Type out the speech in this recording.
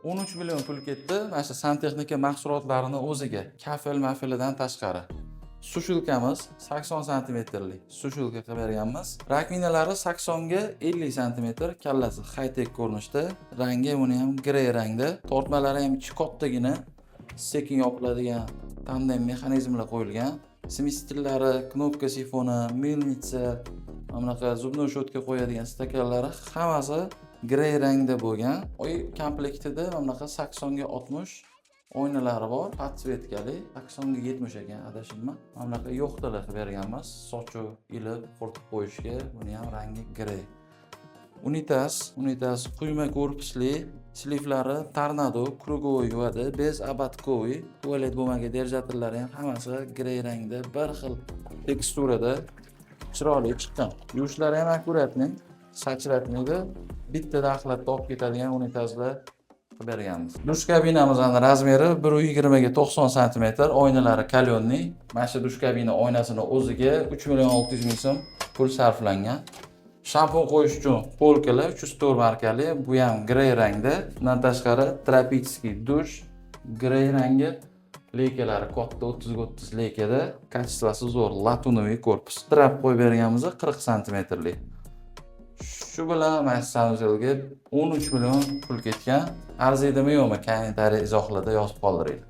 13 million pul ketdi mana shu santexnika mahsulotlarini o'ziga, kafel mafelidan tashqari. Сушилка miz 80 santimetrli сушилка qilib berganmiz. Раковина lari 80 ga 50 santimetr, kallasi high-tech ko'rinishda, rangi buni ham grey rangda. Tortmalari ham ichi kattagina, sekin yopiladigan tandem mexanizmlar qo'yilgan. Смеситель lari, кнопка sifoni, мыльница, mana bunaqa зубной щетка qo'yadigan stakanlari hammasi grey rangda bo'lgan. Uy komplektida mana bunaqa 80 ga 60 oynalari bor, подсветка li, 80 ga 70 ekan, adashimman. Mana bunaqa yo'qtalar qilib berganmiz, sochuv ilib, quritib qo'yishga, buni ham rangi grey. Unitaz, unitaz quyma korpusli, слив lari Tornado, круговой yuvadi, без ободковый, туалет бумага держатель lari ham hammasi grey rangda, bir xil teksturada chiroyli chiqqan. Yuvishlari ham аккуратный, sachratmaydi. Bitta axlatda olib ketadigan unitazlar qilib berganmiz. Dush kabinamizni размер i 1,20 ga 90 santimetr, oynalari каленый. Mana shu dush kabina oynasini o'ziga 3 million 600 ming so'm pul sarflangan. Shampun qo'yish uchun полка lar 304 markali, bu ham grey rangda. Undan tashqari тропический dush grey rangi, лейка lari katta, 30 ga 30 лейка da, качество si zo'r, латуновый korpus. Trap qo'yib berganmiz 40 santimetrli. Shu bilan mana shu санузел ga 13 million pul ketgan. Arziydimi, yo'qmi, kommentariy izohlarda yozib qoldiringlar.